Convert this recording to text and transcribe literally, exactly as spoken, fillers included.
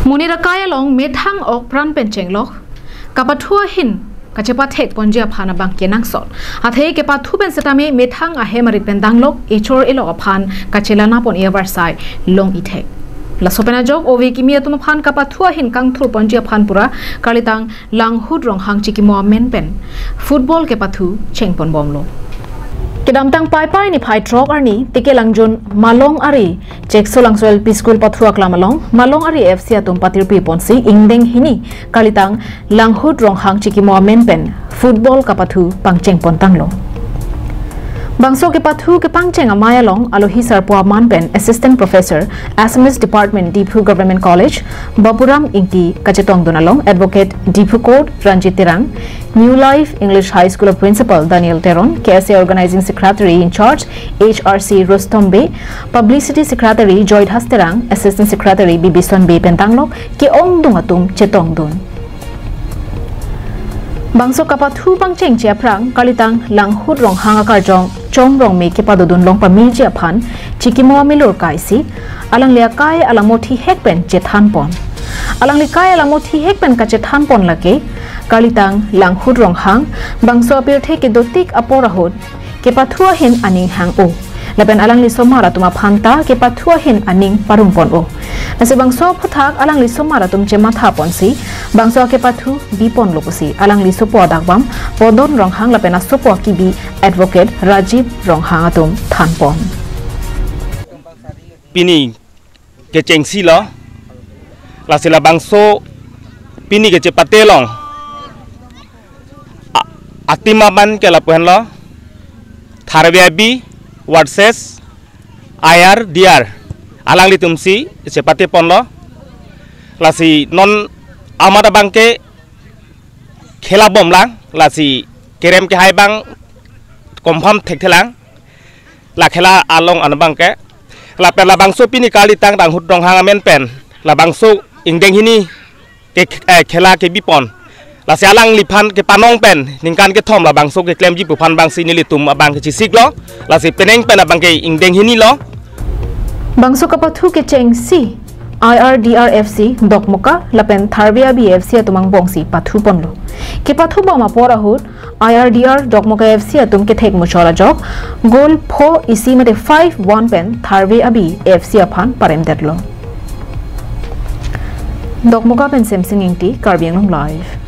Monit akai along methang ok pran pen chenglok, kapathu ahin kachepathek ponji aphan abang kenangsot. Athe kepathu pen setame methang ahem arit pen danglok, echor elok aphan kachelang pon e avarsai long ithek. Laso pen ajok ove kimi atum aphan kapathu ahin kangthur ponji aphan pura kalitang Langhut Ronghang Chikimo amen pen football kepathu chengpon bomlo. Kedamtang Paipai niphai throk arni Tekelangjun Malong Ari Cheksolangso L P School pathu aklam along Malong Ari F C atum patirpi ponsi ingdeng hini kalitang Langhut Ronghang Chikimo amen pen football kapathu pangcheng pon tanglo. Bangso kepathu kepangcheng amei along alohi sarpo aman pen Assistant Professor, Assamese Department, Diphu Government College, Bapuram Ingti kachetongdun along Advocate Diphu Court Ranjit Terang, New Life English High School Principal Daniel Teron, K S A Organizing Secretary in Charge H R C Rustom Bey, Publicity Secretary Joydhas Terang, Assistant Secretary Bibison Bey pen danglok ke-ongdung atum chetongdun. Bangso kapathu pangchengji aphrang kalitang Langhut Ronghang akarjong Chom Rongme kepadodun long pameji aphan Chikimo amelur kaisi alangli akai alamo thihek pen chethan pon. Alangli akai alamo thihek pen kachethan pon lake kalitang Langhut Ronghang bangso apirthe kedotik apor ahut kepathu ahin aning hang-o. Lapen alangli osomar atum aphan ta kepathu ahin aning parung pon-o. Lasi bangso aphuthak alangli osomar atum chematha ponsi bangso akepathu bi ponlo pusi alangli asopo adakbam Podon Ronghang lapen asopo akibi Advocate Rajiv Ronghang atum than pon. Pini kechengsi lo, lasi labangso pini kechepate along a-, atim aman ke lapu henlo, Tharve Abi versus I R D R, alanglitumsi chepate ponlo. Lasi non amat abang ke khela bomlang, lasi kerem kehai abang confirm thekthelang, la khela along an abang ke. Lapen labangso pini kalitang Langhut Ronghang amen pen labangso ingdeng hini ke, eh, khela kebi pon. Lasi alangliphan kepanong pen ningkan kethom labangso keklemji pu aphan abangsi nelitum abang kechesik lo. Lasi penang pen abang ke ingdeng hini lo. Bangso kapathu kechengsi I R D R F C Dokmoka lapen Tharve Abi F C atum angbongsi pathu ponlo. Kepathu bom apor ahut I R D R Dokmoka F C atum kethek muchol ajok goal pho isi mate five one pen Tharve Abi F C aphan paremdetlo. Dokmoka pen Semsing Ingti, Karbi Anglong Live.